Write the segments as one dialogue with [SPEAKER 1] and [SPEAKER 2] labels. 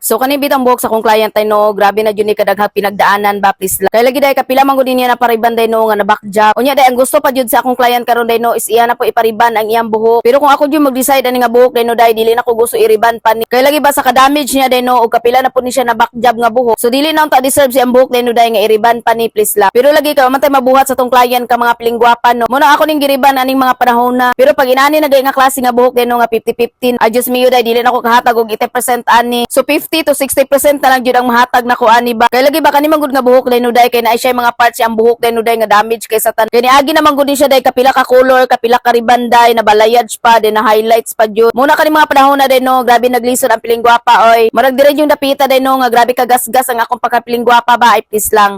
[SPEAKER 1] So kani bitang buhok sa akong client ay no, grabe na jud ni kadaghang pinagdaanan ba, please lang. Kay lagi day kapila man gud niya na pariban day no nga na back job. Unya day ang gusto pa jud sa akong client karon day no is iya na po ipariban ang iyang buhok. Pero kung ako jud mag-decide ani nga buhok day no day, dili na ko gusto iriban pa ni. Kay lagi ba sa ka-damage niya day no og kapila na po ni siya na back job nga buhok. So dili na unta deserve siyang buhok day no day nga iriban pa ni, please lang. Pero lagi ka man tay mabuhat sa tong client ka mga pilingwapa no. Muna ako ning giriban aning mga panahon na. Pero pag inani na gay nga klase nga buhok day no nga 50-50, ay Diyos mio day, dili na ko kahatag og 80% ani. So 50 to 60% na lang jud ang mahatag nako ani ba. Kay lagi ba kani man gud nga buhok day no day kay naa siya mga parts ang buhok day no day nga damage kay sa tan. Kay niagi naman gud ni siya day kapila ka color, kapila ka riban day, na balayage pa, din na highlights pa jud. Muna kani mga panahon na day no, grabe naglisod ang pilingwapa oy. Murag dire yung dapita day no nga grabe ka gasgas ang akong pagkapilingwapa ba, ay please lang.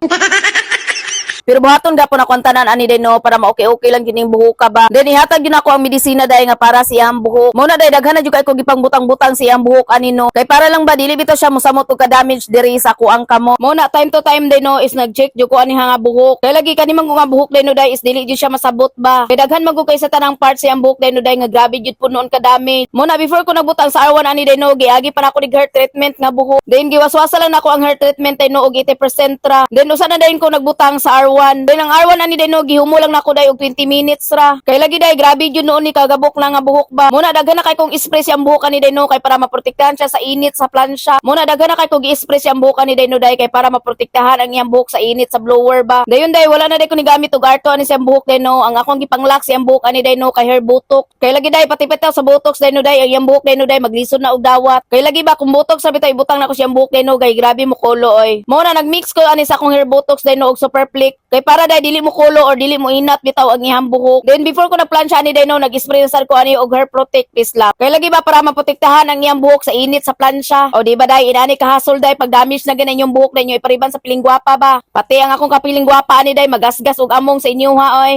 [SPEAKER 1] Pero buhaton gapon ako ang tanan ani day no para ma-okay-okay lang yun yung buhok ka ba. Then ihatag yun ako ang medisina day nga para sa iyang buhok. Muna day daghan na jud kay ko gipangbutang-butang sa iyang buhok ani no. Kay para lang ba dili bitaw siya mosamot og ka-damage diri sa kuang kamo. Muna time to time day no is nag-check jud ko ani nga buhok. Kay lagi kani man ko nga buhok day no day is dili jud siya masabot ba. Kay daghan man gud kay sa tanang parts sa iyang buhok day no day nga grabe jud po noon ka-damage. Muna before ko nagbutang sa R1 ani day no, giagi pa nako ni hair treatment nga buhok. Then giwaswasa lang nako ang hair treatment day no og 80% ra. Then usa na dayon ko nagbutang sa R1. Then ang R1 ani day no gihumo lang nako day og 20 minutes ra. Kay lagi day grabe jud noon ni kagabok na nga buhok ba. Muna daghan na kay kong spray siyang buhok ani day no kay para maprotektahan siya sa init sa plansya. Muna daghan na kay kong gi-spray siyang buhok ani day no day kay para maprotektahan ang iyang buhok sa init sa blower ba. Dayon day wala na day ko ni gamit og R2 ani siyang buhok day no. Ang akong gipanglock siyang buhok ani day no kay hair botox. Kay lagi day pati pati sa botox day no day ang iyang buhok day no day maglisod na og dawat. Kay lagi ba kung botox sabi tayo ibutang nako siyang buhok day no kay grabe mo kulo oy. Mo na nagmix ko ani sa akong hair botox day no og super flick kay para day dili mo kulo or dili mo inat bitaw ang iyang buhok. Then before ko nagplansya ani day no, nag-spray na sad ko ani og hair protect, please lang. Kay lagi ba para maprotektahan ang iyang buhok sa init sa plansya. O di ba day inani kahasol day pag damage na ganan yung buhok day nyo ipariban sa pilingwapa ba. Pati ang akong kapilingwapa ani day magasgas og among sa inyo ha oy.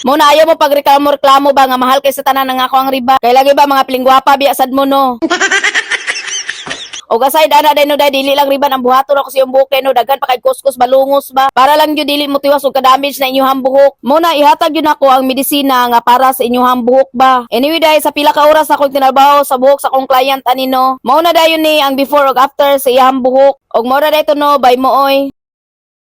[SPEAKER 1] Muna ayaw mo pagreklamo reklamo ba nga mahal kay sa tanan ng ako ang riba. Kay lagi ba mga pilingwapa biya sad mo no. Og aside ana day no day, dili lang riban ang buhaton ako sa iyong buhok day no, daghan pa kay kuskus balungos ba. Para lang gyud dili mo tiwas og ka-damage na inyong buhok. Muna ihatag gyud nako ang medisina nga para sa inyong buhok ba. Anyway day sa pila ka oras akong tinarbaho sa buhok sa akong client ani no. Mao na dayon ni ang before ug after sa iyang buhok. Og mao na day to no, bye mo oy.